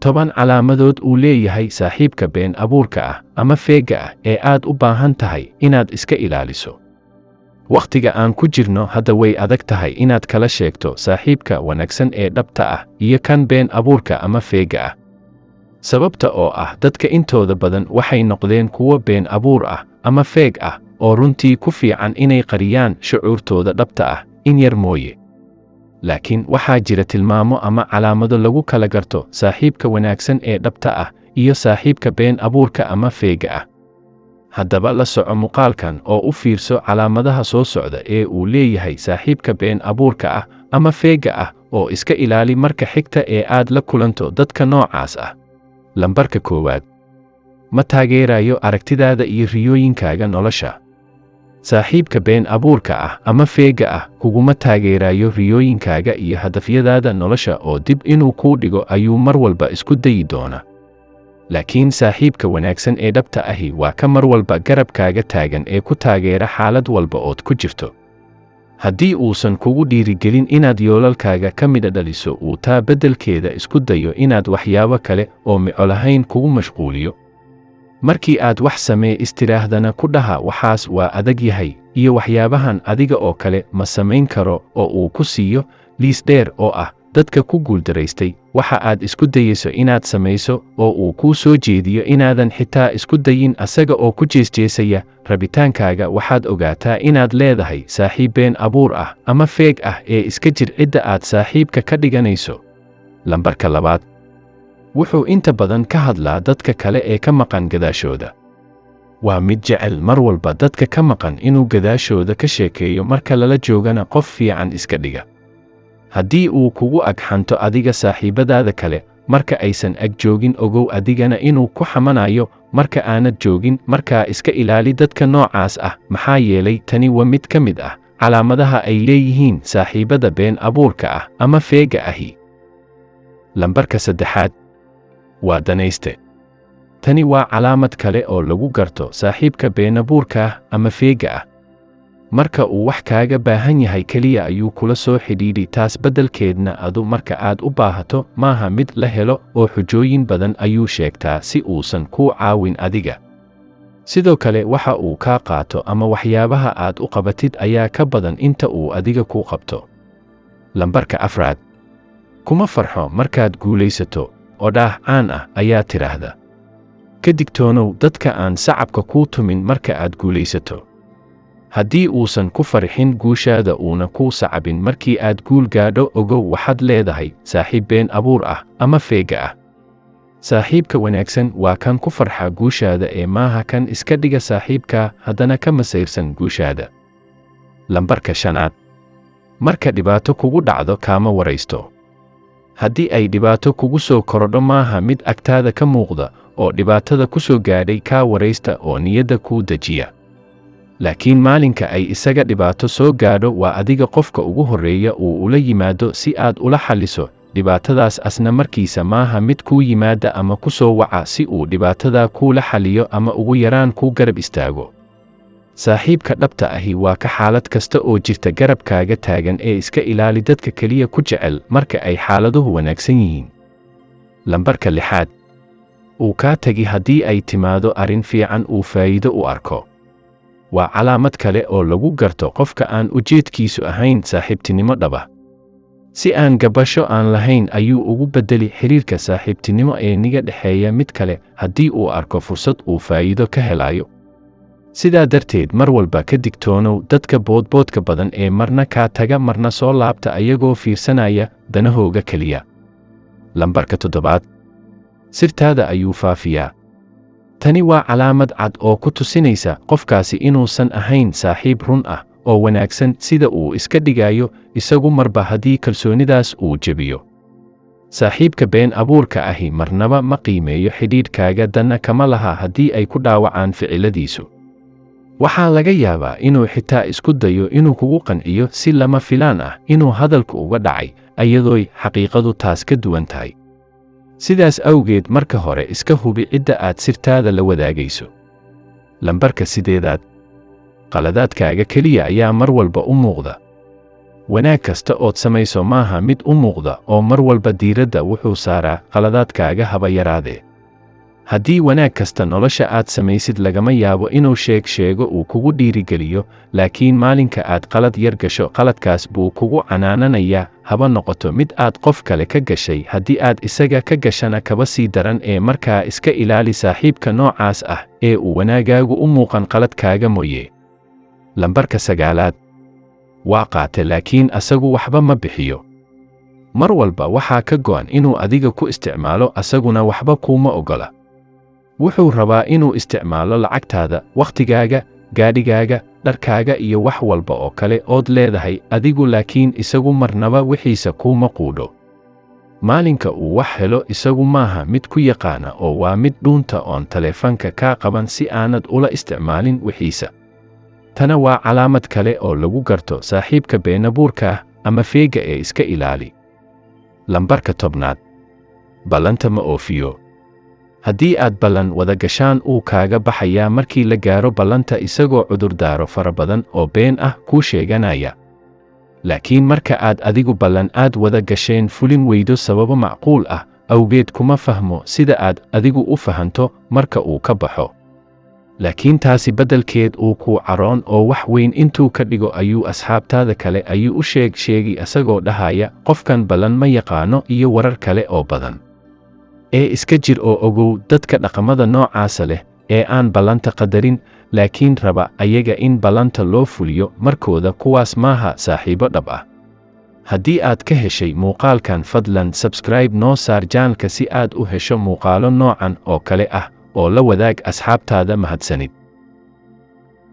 10 calaamadood uu leeyahay saaxiibka been abuurka ah ama feegga ah ee aad u baahan tahay inaad iska ilaaliso. Wakhtiga aan ku jirno hadda way adag tahay inaad kala sheegto saaxiibka wanaagsan ee dhabta ah iyo kan been abuurka ama feegga ah. Sababta oo ah dadka intooda badan waxay noqdeen kuwo been abuur ah ama feeg ah oo runtii ku fiican inay qariyaan shucuurtooda dhabta ah in yar mooye. Laakiin waxaa jira tilmaamo ama calaamado lagu kala garto saaxiibka wanaagsan ee dhabta ah iyo saaxiibka been abuurka ama feegga ah. Haddaba la soco muuqaalkan oo u fiirso calaamadaha soo socda ee uu leeyahay saaxiibka been abuurka ah ama feegga ah oo iska ilaali marka xigta ee aad la kulanto dadka noocaas ah. Lambarka koowaad. Ma taageerayo aragtidaada iyo riyooyinkaaga nolosha. Saaxiibka been abuurka ah ama feegga ah kuguma taageerayo riyooyinkaaga iyo hadafyadaada nolosha oo dib inuu kuu dhigo ayuu mar walba isku dayi doona. Laakiin saaxiibka wanaagsan ee dhabta ahi waa ka mar walba garabkaaga taagan ee ku taageera xaalad walba ood ku jirto. Haddii uusan kugu dhiirigelin inaad yoolalkaaga ka midha dhaliso, uu taa beddelkeeda isku dayo inaad waxyaabo kale oo mico lahayn kugu mashquuliyo. Markii aad wax samee istidhaahdana ku dhaha waxaas waa adag yahay iyo waxyaabahan adiga oo kale ma samayn karo, oo uu ku siiyo liis dheer oo ah dadka ku guuldaraystay waxa aad isku dayeyso inaad samayso, oo uu kuu soo jeediyo inaadan xitaa isku dayin asaga oo ku jeesjeesaya rabitaankaaga, waxaad ogaataa inaad leedahay saaxiib been abuur ah ama feeg ah ee iska jir cidda aad saaxiibka ka dhiganayso. Lambarka labaad. Wuxuu inta badan ka hadlaa dadka kale ee ka maqan gadaashooda. Waa mid jecel mar walba dadka ka maqan inuu gadaashooda ka sheekeeyo, marka lala joogana qof fiican iska dhiga. Haddii uu kugu agxanto adiga saaxiibadaada kale marka aysan ag joogin, ogow adigana inuu ku xamanayo marka aanad joogin. Markaa iska ilaali dadka noocaas ah, maxaa yeelay tani waa mid ka mid ah calaamadaha ay leeyihiin saaxiibada been abuurka ah ama feegga ahi. Lambarka saddexaad. Waa danayste. Tani waa calaamad kale oo lagu garto saaxiibka beenabuurka ah ama feegga ah. Marka uu wax kaaga baahan yahay keliya ayuu kula soo xidhiidhi, taas beddelkeedna adu marka aad u baahato maaha mid la helo oo xujooyin badan ayuu sheegtaa si uusan kuu caawin adiga. Sidoo kale waxa uu kaa qaato ama waxyaabaha aad u qabatid ayaa ka badan inta uu adiga kuu qabto. Lambarka afraad. Kuma farxo markaad guulaysato, odhaah caan ah ayaa tidhaahda. Ka digtoonow dadka aan sacabka kuu tumin marka aad guulaysato. Haddii uusan ku farxin guushaada uuna kuu sacabin markii aad guul gaadho, ogow waxaad leedahay saaxiib been abuur ah ama feegga ah. Saaxiibka wanaagsan waa kan ku farxa guushaada ee maaha kan iska dhiga saaxiibka haddana ka masayrsan guushaada. Lambarka shanaad. Marka dhibaato kugu dhacdo kaama waraysto. Haddii ay dhibaato kugu soo korodho maaha mid agtaada ka muuqda oo dhibaatada ku soo gaadhay kaa waraysta oo niyadda kuu dejiya. Laakiin maalinka ay isaga dhibaato soo gaadho waa adiga qofka ugu horreeya uu ula yimaado si aad ula xalliso dhibaatadaas, asna markiisa maaha mid kuu yimaada ama ku soo waca si uu dhibaatadaa kuula xalliyo ama ugu yaraan kuu garab istaago. Saaxiibka dhabta ahi waa ka xaalad kasta oo jirta garabkaaga taagan ee iska ilaali dadka keliya ku jecel marka ay xaaladuhu wanaagsan yihiin. Lambarka lixaad. Uu kaa tegi haddii ay timaado arrin fiican uu faa'iido u arko. Waa calaamad kale oo lagu garto qofka aan ujeedkiisu ahayn saaxiibtinimo dhaba. Si aan gabasho aan lahayn ayuu ugu beddeli xiriirka saaxiibtinimo ee niga dhexeeya mid kale haddii uu arko fursad uu faa'iido ka helayo. Sidaa darteed mar walba ka digtoonow dadka boodboodka badan ee marna kaa taga marna soo laabta ayagoo fiirsanaya danahooga keliya. Lambarka toddobaad. Sirtaada ayuu faafiyaa. Tani waa calaamad cad oo ku tusinaysa qofkaasi inuusan ahayn saaxiib run ah oo wanaagsan sida uu iska dhigayo isagu marba haddii kalsoonidaas uu jebiyo. Saaxiibka been abuurka ahi marnaba ma qiimeeyo xidhiidhkaaga, danna kama laha haddii ay ku dhaawacaan ficiladiisu. Waxaa laga yaabaa inuu xitaa isku dayo inuu kugu qanciyo si lama filaan ah inuu hadalku uga dhacay, ayadooy xaqiiqadu taas ka duwan tahay. Sidaas awgeed marka hore iska hubi cidda aad sirtaada la wadaagayso. Lambarka sideedaad. Qaladaadkaaga keliya ayaa mar walba u muuqda. Wanaag kasta ood samayso maaha mid u muuqda oo mar walba diiradda wuxuu saaraa qaladaadkaaga haba yaraadee. Haddii wanaag kasta nolosha aad samaysid lagama yaabo inuu sheeg sheego uu kugu dhiirigeliyo, laakiin maalinka aad qalad yar gasho qaladkaas buu kugu canaananayaa, haba noqoto mid aad qof kale ka gashay, haddii aad isaga ka gashana kaba sii daran. Ee markaa iska ilaali saaxiibka noocaas ah ee uu wanaagaagu u muuqan qaladkaaga mooye. Lambarka sagaalaad, waa qaate laakiin asagu waxba ma bixiyo. Mar walba waxaa ka go'an inuu adiga ku isticmaalo, asaguna waxba kuuma oggola. Wuxuu rabaa inuu isticmaalo lacagtaada, wakhtigaaga, gaadhigaaga, dharkaaga iyo wax walba oo kale ood leedahay adigu, laakiin isagu marnaba wixiisa kuuma quudho. Maalinka uu wax helo isagu maaha mid ku yaqaana oo waa mid dhuunta oon taleefanka kaa qaban si aanad ula isticmaalin wixiisa. Tana waa calaamad kale oo lagu garto saaxiibka beenabuurka ah ama feega ee iska ilaali. Lambarka 10aad, ballanta ma oofiyo. Haddii aad ballan wada gashaan uu kaaga baxayaa markii la gaaro ballanta isagoo cudurdaaro fara badan oo been ah kuu sheeganaya. Laakiin marka aad adigu ballan aad wada gasheen fulin weydo sababo macquul ah awgeed kuma fahmo sida aad adigu u fahanto marka uu ka baxo. Laakiin taasi beddelkeed uu kuu caroon oo wax weyn intuu ka dhigo ayuu asxaabtaada kale ayuu u sheeg sheegi asagoo dhahaya qofkan ballan ma yaqaano iyo warar kale oo badan. Ee iska jir oo ogow dadka dhaqamada noocaasa leh ee aan ballanta qadarin, laakiin raba ayaga in ballanta loo fuliyo markooda, kuwaas maaha saaxiibo dhab ah. Haddii aad ka heshay muuqaalkan fadlan subscribe noo saar channelka si aad u hesho muuqaalo noocan oo kale ah oo la wadaag asxaabtaada. Mahadsanid.